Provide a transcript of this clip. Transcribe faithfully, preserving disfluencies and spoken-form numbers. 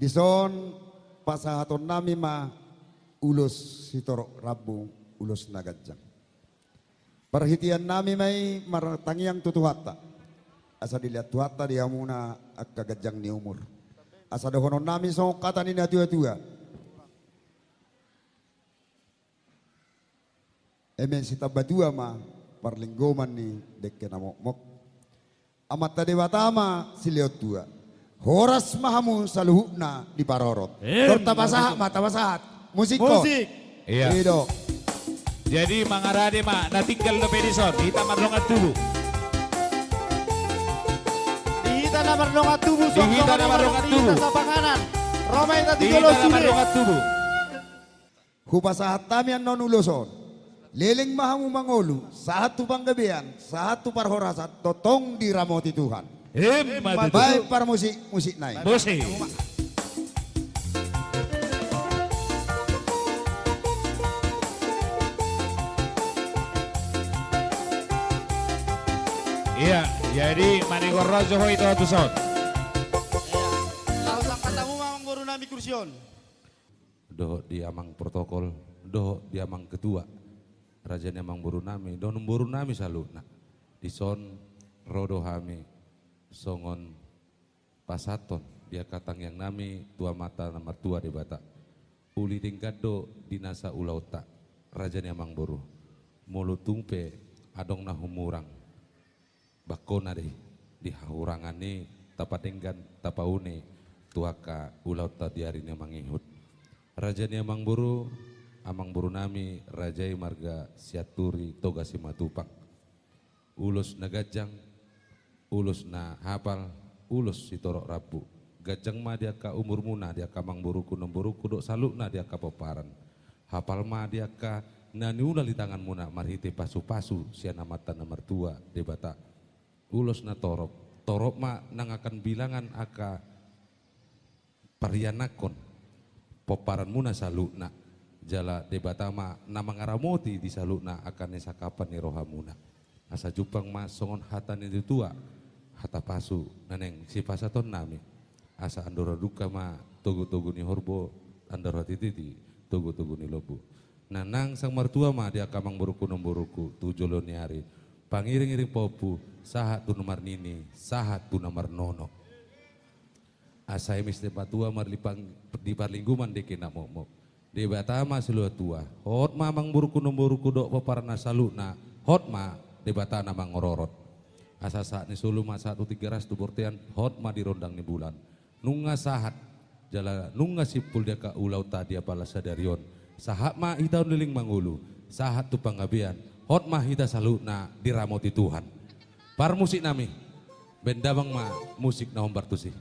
Dison pasahatonnami ma ulos sitorop rambu, ulos na ganjang. Parhiteannami ma i martangiang tu Tuhanta, asa dilehon Tuhanta di hamuna angka ganjang ni umur. Asa dohononnami songon hata ni natuatua: Eme sitamba tua ma parlinggoman ni dengke na mokmok, Amanta Debata ma silehon tua. Horas ma hamu saluhutna diparorot. Em, tor tapasahat ma, tapasahat. Musik, ko. Musik. Iya. I do. Jadi mangarade ma, na tinggal dope dison, hita mardongan tubu. Di hita na mardongan tubu, di hita na mardongan tubu, di hita sapanganan. Ro ma hita tu jolo sude. Hupasahat hami annon ulos on. Leleng ma hamu mangolu, sahat tu panggabean, sahat tu parhorasan, tongtong diramoti Tuhan. Emma tutu. Baen parmusik, musikna i. Musik. Iya, jadi manigor rojo ho ito tu son. Iya. Laos angkat hamu ma amang boru nami kursi on. Dohot di amang protokol, dohot di amang ketua, raja ni amang boru nami, dohot boru nami saluhutna. Dison ro do hami songon pasahathon di angka tangiang nami tu Amanta na martua Debata. Uli denggan do di nasa ulaonta, raja ni amang boru. Molo tung pe adong na humurang bangkona do i, di hahurangan i tapadenggan, tapaune tu angka ulaonta di ari na mangihut. Raja ni amang boru, amang boru nami, raja i marga Sianturi, Toga Simatupang. Ulos na ganjang, ulos na hapal, ulos sitorop rambu. Ganjang ma di angka umurmuna, di angka amang boruku, namborungku, dohot saluhutna di angka pomparan. Hapal ma di angka na niula ni tanganmuna marhite pasupasu sian Amanta na martua Debata. Ulos na torop, torop ma nang angka bilangan angka parianakhon pomparanmuna saluhutna. Jala Debata ma na mangaramoti di saluhutna angka na sangkapan ni rohamuna. Asa jumpang ma songon hata ni natuatua, hata pasu na naeng sipasahatonnami. Asa andor dungka ma togutogu ni horbo, andor hatiti togutogu ni lombu. Na naeng sai martua ma di angka amang boruku namborungku tu jolo ni ari. Pangiringiring pahompu, sahat tu na marnini, sahat tu na marnono. Asa eme sitamba tua marlipang di parlinggoman dengke na mokmok. Debata ma silehon tua. Hot ma amang boruku namborungku dohot pomparanna saluhutna. Hot ma Debata na mangororot. Asa sahat ni solu ma sahat tu Tigaras tu bortean, hot ma di rondang ni bulan. Nunga sahat, jala nunga simpul di angka ulaonta di apala sadari on. Sahat ma hita on leleng mangolu, sahat tu panggabean, hot ma hita saluhutna diramoti Tuhan. Parmusiknami, baen damang ma musik na hombar tusi.